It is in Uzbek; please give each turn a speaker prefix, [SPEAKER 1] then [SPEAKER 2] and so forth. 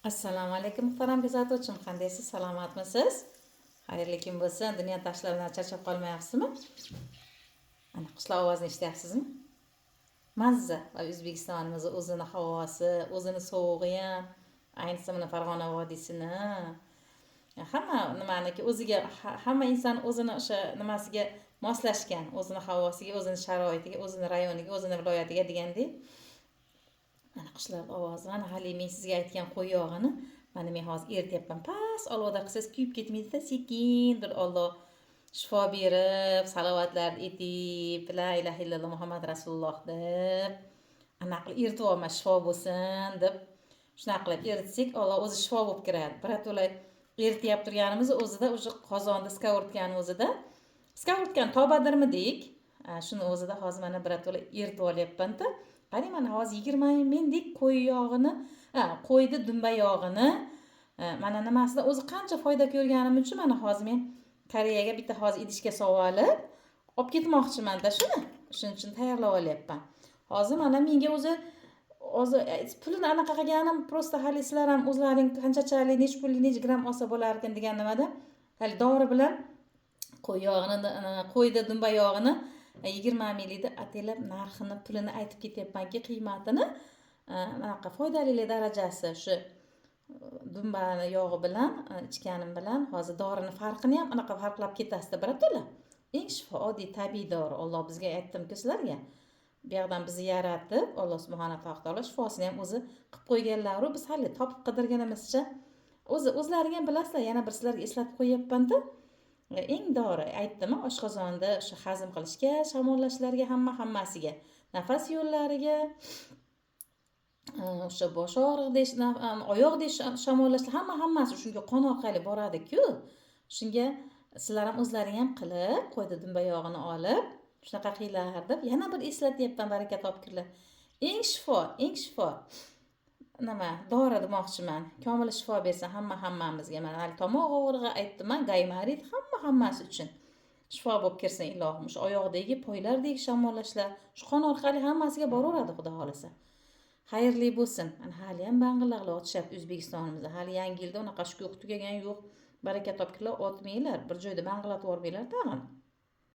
[SPEAKER 1] Assalomu alaykum, muhtaram kuzatuvchim. Qandaysiz, salomatmisiz? Xayrli kun bo'lsin. Dunyo tashlaridan charchab qolmayapsizmi? Ana qushlar ovozini eshityapsizmi? Mazza va O'zbekistonimizni o'zini havosi, o'zini sovug'i ham, ayniqsa mana Farg'ona vodiysini hamma nimaniki o'ziga, hamma inson o'zini o'sha nimasiga moslashgan, o'zini havosiga, o'zini sharoitiga, o'zini rayoniga, o'zini viloyatiga degandek. Mana qushlar ovozi. Mana haligi men sizga aytgan qo'y yog'ini mana men hozir erityapman. Past olovda qilsangiz, kuyib ketmaydida, sekindir. Olloh shifo berib, salovatlar etib, la ilaha illalloh Muhammad rasululloh deb anaqa qilib erityapman, shifo bo'lsin deb. Shunaqa qilib eritsak, Olloh o'zi shifo bo'lib kiradi. Birato'la erityap turganimiz o'zida, уже qozonda, сковородка ni o'zida, сковородка ni tobadirmidik, shuni o'zida hozir mana birato'la eritib olyapmanda. Qarang, mana hozir 20 mingdek qo'y yog'ini, qo'yni dumba yog'ini mana nimasida o'zi qancha foyda ko'rganim uchun mana hozir men Koreyaga bitta hozir idishga solib olib olib ketmoqchimanda shuni. Shuning uchun tayyorlab olyapman hozir. Mana menga o'zi hozir pulini anaqa qilganim, просто hali sizlar ham o'zlaring qanchachalik, nechi pullik, nechi gramm olsa bo'larkan degan nimada, hali dori bilan qo'y yog'ini, qo'yni dumba yog'ini 20 minglikni ataylab narxini, pulini aytib ketyapmanki, qiymatini, anaqa foydalilik darajasi shu dumbani yog'i bilan ichganim bilan hozir dorini farqini ham anaqa farqlab ketasizda birato'la. Eng shifo, oddiy tabiiy dori. Olloh bizga, aytdimku sizlarga, bu yoqdan bizni yaratib, Alloh subhana taolo shifosini ham o'zi qilib qo'yganlaru, biz hali topib qidirganimizcha o'zi o'zlaring ham bilasizlar. Yana bir sizlarga eslatib qo'yyapmanda, eng dori aytdim, oshqozonda o'sha hazm qilishga, shamollashlarga, hamma hammasiga, nafas yo'llariga, o'sha bosh og'rig'i deyish, oyoq deyish, shamollashlar, hamma hammasi shunga qon orqali boradi-ku. Shunga sizlar ham o'zlaring ham qilib, qo'yni dumba yog'ini olib, shunaqa qilinglar deb yana bir eslatyapman. Baraka topinglar. Eng shifo, eng shifo nima, dori demoqchiman. Komil shifo bersin hamma hammamizga. Mana hali tomoq og'rig'i aytdim, gaymarit, hamma hammasi uchun shifo bo'lib kirsin, ilohim. O'sha oyoqdagi, poylardagi shamollashlar shu qon orqali hammasiga boraveradi, xudo xohlasa. Xayrli bo'lsin. Mana hali ham bang'illaqlar otishyapti O'zbekistonimizda. Hali yangi yilda unaqa shukuh tugagani yo'q. Baraka topinglar, otmanglar, bir joyda bang'illatib yubormanglar tag'in.